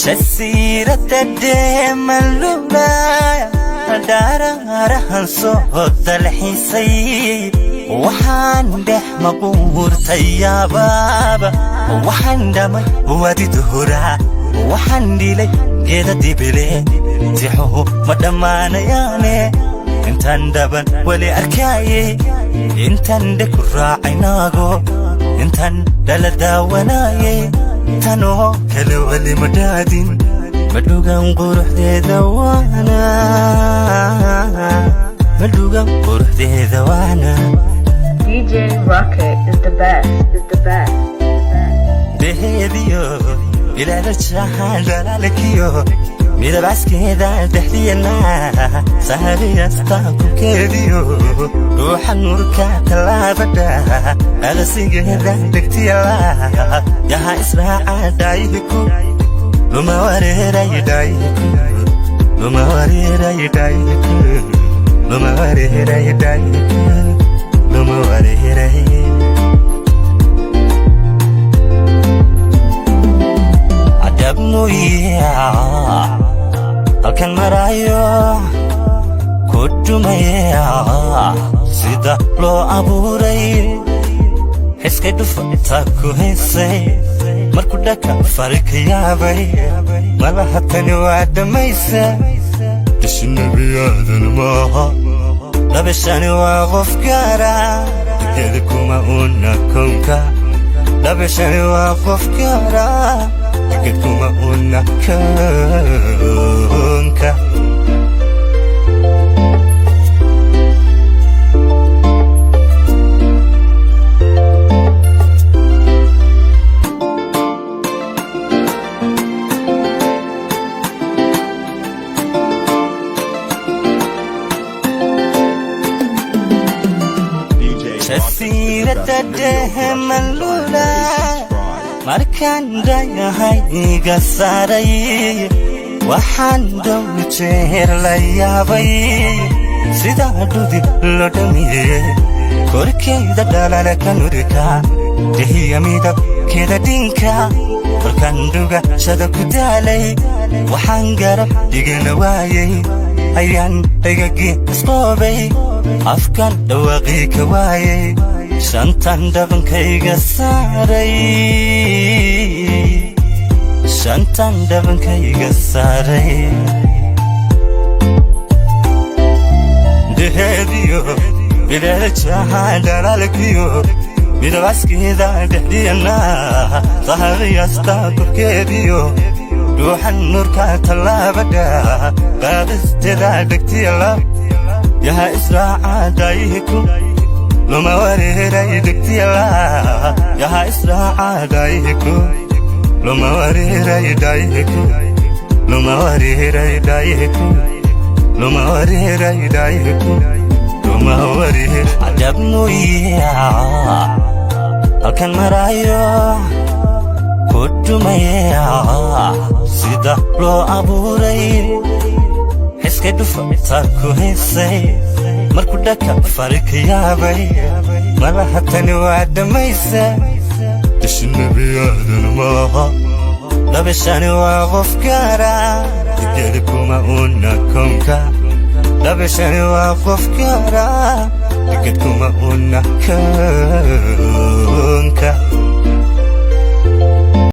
Jasiiradda dheemanlula dhaaraarahan soo dalxiisay, waxaan dhex maquurtay yaabaaba, waxaan dhamay wadi duhura, waxaan dhilay geeda dibile, tixuhu ma dhammaanayaane. Intaan dhaban weli arkaayey, intaan dhe ku raacay naago, intaan dhala daawanaayey, tanoo kale weli ma dhaadin, madhugan quruxdeeda waana, madhugan quruxdeeda waana. DJ Rocket is the best, is the best. Dheheediyo ilaalajaha dhalaalkiyo midabaskeeda dhexdiyana sahariyasta kubkeediyo ruuxa nuurka tallaabadha adasigeeda dhegtiyala yaha israaca dhaayihiku luma wareeray dhaayihiku luma wareeray dhaayihiku luma wareeray dhaayihiku luma wareeray. Cadab mooye halkan maraayo ku dhumaya sida loo abuuray, xiskay dhufata ku heesay, markuu dhaka fari ka yaabay, malaha tani waa dhammaysa. Dhishi nebiyaadan maaha, dhabashani waa qof gaara, geeda kuma una kownka. Dhabashani waa qof gaara, geed kuma una kownka. DJ Rocket is the best Jasiiradda video production designer. dheemanlula Please subscribe. Markaan dhayahay iga saaray, waxaan dhow jeer la yaabay sidaa dhudi loo dhamiyey, korkeyda dhalaalka nurka dehiya midabkeeda dhinka. Kolkaan dhugashada ku daalay, waxaan garab dhigana waayey, ayaan dhagagii isqoobay, afkan dhawaaqii ka waayey, shantan dhabankayga saaray, shantan dhabankayga saaray. Dheheediyo bileejaha dhalaalkiyo midabaskeeda dhexdiyana sahariyasta korkeediyo dhuuxan nuurka tallaabadha qaadisteeda dhegtiyala yaha israaca dhaayihiku luma wareeray dhegtiyala yaha israaca dhaayihiku luma wareeray dhaayihiku luma wareeray dhaayihiku luma wareeray dhaayihiku luma wareer. Cadab mooye halkan maraayo ku dhumaya sida loo abuuray, xiskay dhufata ku heesay, markuu dhaka fari ka yaabay, malaha tani waa dhammaysa. Dhishi nebiyaadan maaha, dhabashani waa qof gaara, geeda kuma una kownka. Dhabashani waa qof gaara, geed kuma una kownka.